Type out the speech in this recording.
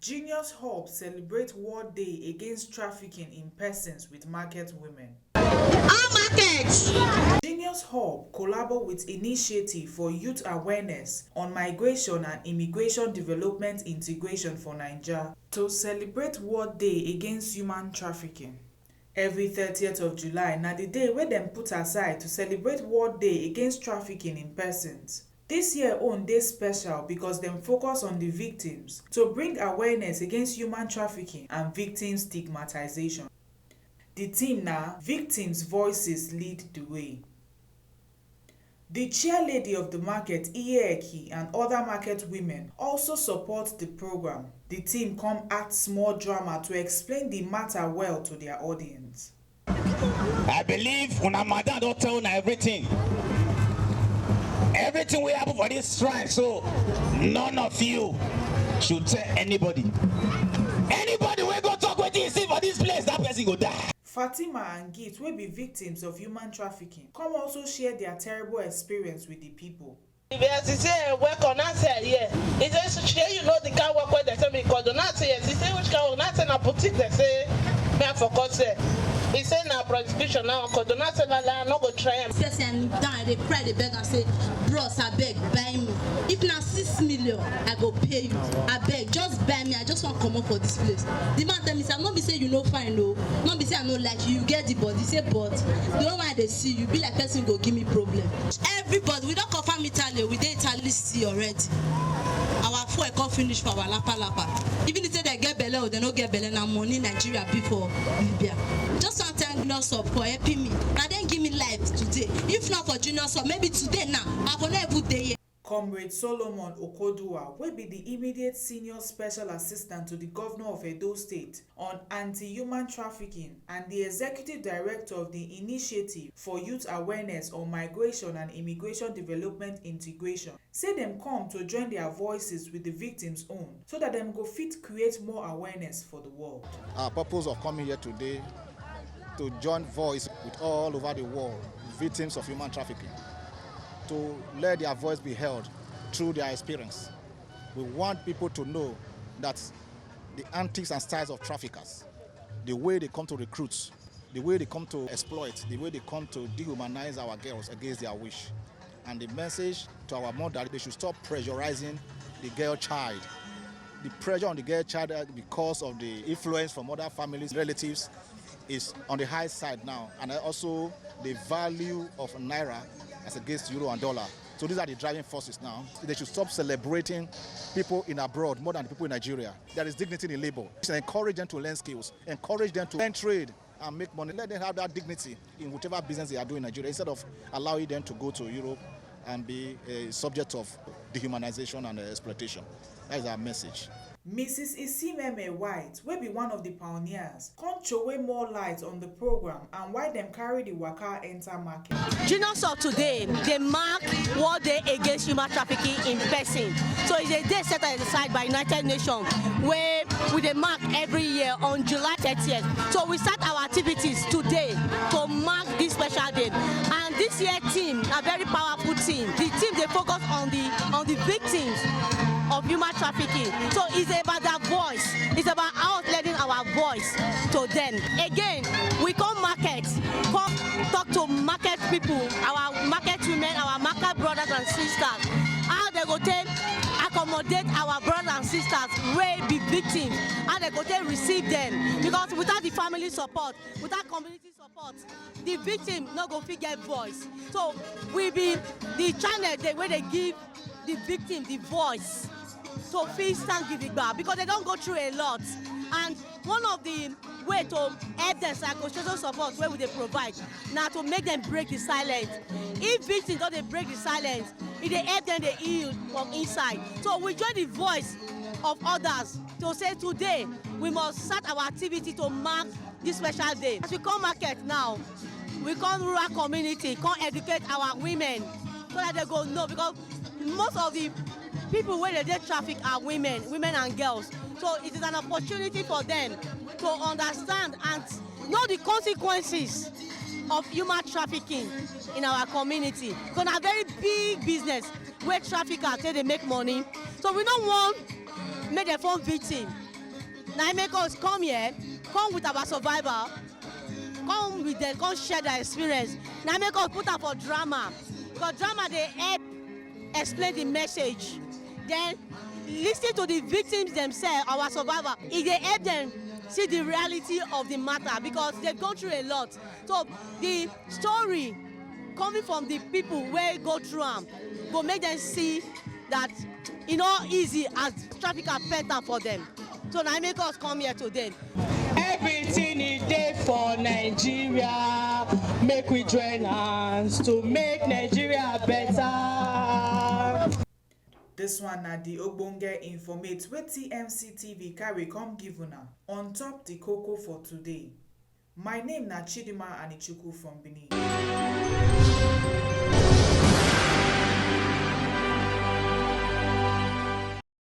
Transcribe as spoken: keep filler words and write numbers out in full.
Genius Hub celebrate World Day Against Trafficking in Persons with Market Women. Our market. Genius Hub collabo with Initiative for Youth Awareness on Migration and Immigration Development Integration for Naija to celebrate World Day Against Human Trafficking. Every thirtieth of July na di day wey dem put aside to celebrate World Day Against Trafficking in Persons. Dis year own dey special because dem focus on di victims to bring awareness against human trafficking and victim stigmatization. Di theme na Victims Voices Lead di Way. Di chairlady of di market, Iyeki, and oda market women also support di programme. Di team come act small drama to explain di mata well to dia audience. I believe una madam don tell una everything. Everything wey happen for this shrine so, none of you should tell anybody. Anybody wey go talk wetin you see for this place, that person go die. Fatima and Git, wey be victims of human trafficking, come also share dia terrible experience wit di pipo. As e say, eh, welcome, na say, eh, yeah. E say, shey you know the kind work wey dem say me call do? Na say, yes. E say, which kind work? Na say, na boutique dem say me I for call sell. E say na prostitution na I wan call do. Na say, la la, I no go try am. Person I kneel down, I dey cry, dey beg am say, bros, abeg, buy me. If na six million, I go pay you. Abeg, just buy me, I just wan comot for this place. The man tell me say, no be say you no fine o, no be say I no like you, you get the body. Say, but the way I dey see you, be like person go give me problem. Everybody, we don confirm Italy, we dey Italy see already. Our fuel come finish for our lapa lapa. Even if say dem get belle o, dem no get belle, na money Nigeria be for Libya. Just wan thank Junior Sub for helping me. Na dem give me life today. If not for Junior Sub, maybe today now, I for no even dey here. Comrade Solomon Okoduwa, wey be di immediate senior special assistant to di govnor of Edo State on anti-human trafficking and di executive director of di Initiative for Youth Awareness on Migration and Immigration Development Integration, say dem come to join dia voices wit di victims own so dat dem go fit create more awareness for di world. Our purpose of coming here today to join voice with all over the world victims of human trafficking, to let their voice be heard through their experience. We want people to know that the antics and styles of traffickers, the way they come to recruit, the way they come to exploit, the way they come to dehumanize our girls against their wish. And the message to our mother, they should stop pressurizing the girl child. The pressure on the girl child because of the influence from other families, relatives, is on the high side now, and also the value of naira as against euro and dollar. So these are the driving forces now. They should stop celebrating people in abroad more than the people in Nigeria. There is dignity in labor. Encourage them to learn skills, encourage them to learn trade and make money. Let them have that dignity in whatever business they are doing in Nigeria instead of allowing them to go to Europe and be a subject of dehumanization and exploitation. That is our message. Mrs. Isimeme White, wey be one of di pioneers, come throway more light on di programme and why dem carry di waka enta market. Junior Sub today dey mark World Day Against Human Trafficking in Person. So e dey dey set aside by United Nations wey we dey mark every year on July thirtieth. So we start our activities today to mark dis special day. And dis year theme na very powerful theme. Di theme dey focus on di on di victims of human trafficking. So it's about their voice. It's about us lending our voice to them. Again, we come market, come talk to market people, our market women, our market brothers and sisters. How they go take accommodate our brothers and sisters wey be victims, how they go take receive them, because without the family support, without community support, the victim no go fit get voice. So we be the channel dey wey dey give the victim the voice to fit stand gidigba, because they don go through a lot, and one of the way to help them, psychosocial support wey we dey provide, na to make them break the silence. If victim don dey break the silence, e dey help them dey heal from inside. So we join the voice of others to say today we must start our activity to mark this special day. As we come market now, we come rural community, come educate our women so that they go know, because most of the people wey dey dey traffic are women, women and girls. So it is an opportunity for them to understand and know the consequences of human trafficking in our community. So na very big business wey trafficker take dey make money. So we no wan make dem fall victim Na im make us come here, come with our survivor, come with dem, come share their experience. Na im make us put am for drama, because drama dey help explain the message. Then listen to the victims themselves, our survivor. E dey help them see the reality of the matter, because they've gone through a lot. So the story coming from the people wey go through am go make them see that e no easy as traffic affect am for them. So na im make us come here today. Everything e dey for Nigeria, make we join hands to make Nigeria better. This one na the ogbonge informate wey T M C T V carry come give una on top the koko for today. My name na Chidima Anichukwu from Benin.